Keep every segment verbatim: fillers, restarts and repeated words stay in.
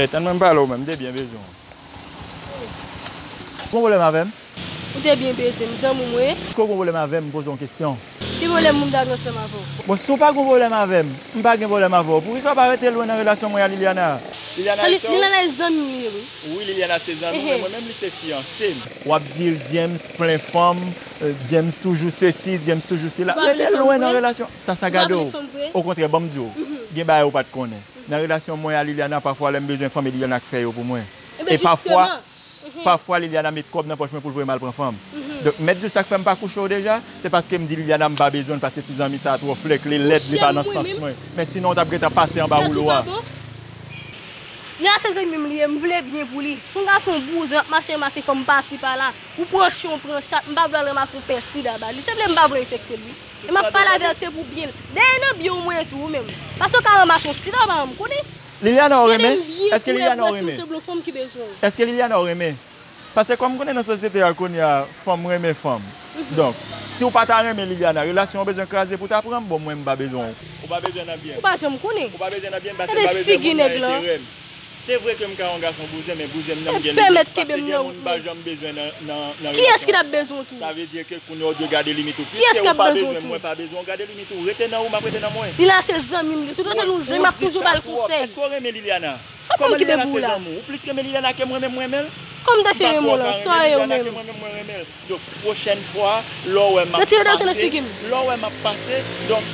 Tann mwen pale w menm, m te byen bezwen w. Gon pwoblèm avè m? Ou te byen bezwen m, zanmi m wi. Èske w gon pwoblèm avè m, m poze w yon kesyon? Ki pwoblèm pou m ta gen ansanm avè w? Bon, si w pa gon pwoblèm avè m, m pa gen pwoblèm avè w. Poukisa w pa rete lwen nan relasyon mwen a Liliana? Liliana e sè w? Liliana e zanmi m li ye wi. Wi, Liliana se zanmi m, men mwen menm li se fiyanse m. W ap di l James plen fanm, euh, James toujou sesi, James toujou sela. Rete lwen nan relasyon. Sa, sa gade w. Okontrè, ban m di w, gen bagay ou pa t konnen. Nan relasyon mwen a Liliana, pafwa lè m bezwen fanm, e Liliana k fè yo pou mwen. E pafwa, pafwa Liliana met kòb nan pòch mwen pou l voye m al pran fanm. Donk, mèt di w sa k fè m pa kouche w deja, se paske m di Liliana m pa bezwen l, paske ti zanmi sa a twò flèk, li lèd, li pa nan sans mwen. Men sinon, w t ap gentan pase anba woulo a. Li a se zanmi m li ye, m vle byen pou li. Se yon gason bouzen, w ap mache ranmase fanm pasi pala. Ou pran chen, ou pran chat, m pa vle al ranmase yon pè sida ba li. Se vle m pa vle enfekte l wi. E m ap pale avè l, se pou byen l. Dèyè nan byen w mwen tou ou menm. Paske w ka ranmase yon sida, ou pa janm konnen. Liliana w renmen? Èske Liliana w renmen? Èske Liliana w renmen? Paske kòm m konnen nan sosyete a kounye a, fanm renmen fanm. Donk, si w pa ta renmen Liliana, relasyon an bezwen kraze pou w ta pran m? Bon, mwen, m pa bezwen w. Ou pa bezwen nan byen m. Ou pa janm konnen. Ou pa bezwen nan byen m, paske m pa bezwen moun nan enterè m. Se vre ke m ka yon gason bouzen, men bouzen m nan m gen limit, paske gen moun m pa janm bezwen nan, nan, nan relasyon. Kiyès ki t ap bezwen w tou? Sa vle di ke kounye a w dwe gade limit ou. Piske ou pa bezwen m, mwen pa bezwen w, gade limit ou. Rete nan ou, m ap rete nan mwen. Liliana se zanmi m li. Tout lè nou zanmi, m ap toujou ba l konsèy. Èske w renmen Liliana? Kòman Liliana se zanmi w? Ou plis renmen Liliana ke mwen menm mwen renmen l? Kòm m te fè renmen w lan, sa w ye ou menm? Donk, pwochèn fwa, lè w wè m ap pase, lè w wè m ap pase, donk,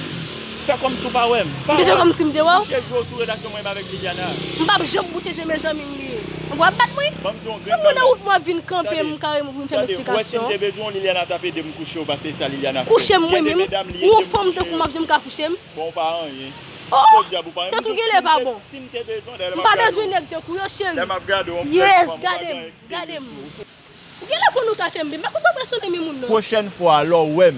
fè kòmsi w pa wè m. Pa wè m. M te fè kòmsi m te wè w? Bouche je w sou relasyon mwen menm avèk Liliana. M p ap janm bouche je m, mezanmi m li ye. Ou ap bat mwen? Ban m di w yon grenn bagay. Si w nan wout mwen, w ap vin kanpe m, kare m pou m fè m eksplikasyon. Tande, si m te bezwen w, Liliana t ap ede m kouche w, paske se sa Liliana fè. Kouche m mwen menm? Ou yon fanm tankou m ap janm ka kouche m? Bon, ou pa anyen. Oh! Podyab, ou pa anyen. Tèt ou genlè pa bon. Si m te bezwen, dayè lè m ap gade w. M pa bezwen nèg tankou yo, cheri. Lè m ap gade w, yon frè fanm, ou pa gen eksperyans. Yes, gade m, gade m. Ou genlè konn ou ka fè m byen. M pa konn pwopòsyone men moun nan. Pwochèn fwa, lè w wè m,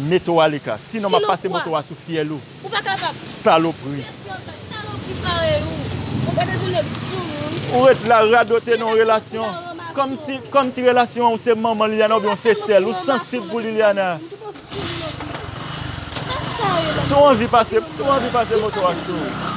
mete w aleka. Sinon, m ap pase moto a sou fyèl ou. Ou pa kapab. Salopri. Salopri parèy ou. Ou pa bezwen nèg sou moun. Ou ret la radote nan yon relasyon. Kòmsi, kòmsi relasyon an ou se manman Liliana oubyen w se sè l. Ou sansib pou Liliana. Tou anvi pase, tou anvi pase moto a sou ou.